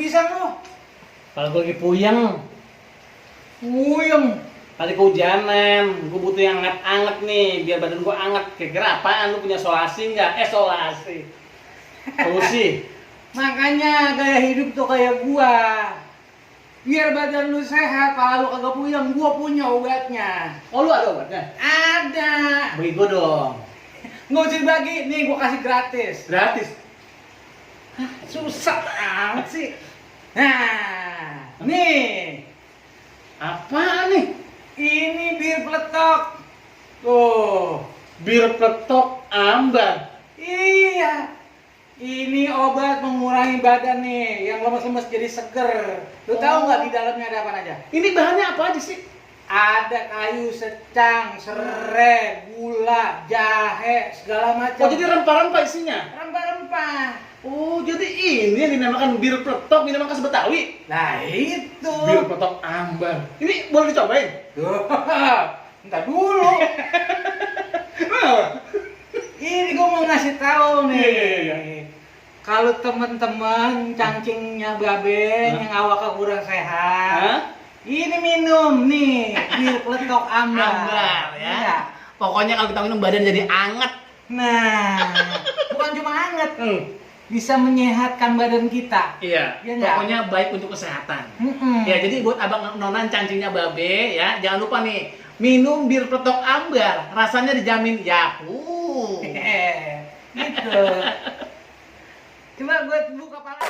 pisang lu. Kalau gue lagi puyeng, Puyeng. tadi kehujanan, gue butuh yang anget-anget nih, biar badan gue anget. Kira-kira apaan? Lu punya solasi nggak? Solasi. Solusi. Makanya gaya hidup tuh kayak gua. Biar badan lu sehat, kalau lu kagak puyeng, gua punya obatnya. Oh, lu ada obatnya? Ada. Bagi gue dong. Nggak usah dibagi, nih gua kasih gratis. Gratis. Susah amat sih. Nah, nih. Apaan nih? Ini bir peletok. Tuh. Bir peletok ambar. Iya. Ini obat mengurangi badan nih, yang lemes-lemes jadi seger. Lu tahu nggak di dalamnya ada apa aja? Ini bahannya apa aja sih? Ada kayu secang, serai, gula, jahe, segala macam. Oh, jadi rempah-rempah isinya? Rempah-rempah. Oh, jadi ini yang dinamakan bir peletok, minuman khas Betawi. Nah itu. Bir peletok ambar. Ini boleh dicobain? Tuh, entar dulu. Ini gue mau ngasih tahu nih. Iya. Kalau teman-teman cangcingnya babe yang awaknya kurang sehat, Hah? ini minum nih bir peletok ambar. Ambar ya. Iya. Pokoknya kalau kita minum badan jadi anget. Nah, bukan cuma hangat, Hmm. bisa menyehatkan badan kita. Iya. Iya nggak? Pokoknya baik untuk kesehatan. Mm-mm. Ya, jadi buat abang nonan cangcingnya babe ya, jangan lupa nih minum bir peletok ambar, rasanya dijamin Yahoo. Gitu. Coba gue buka pala.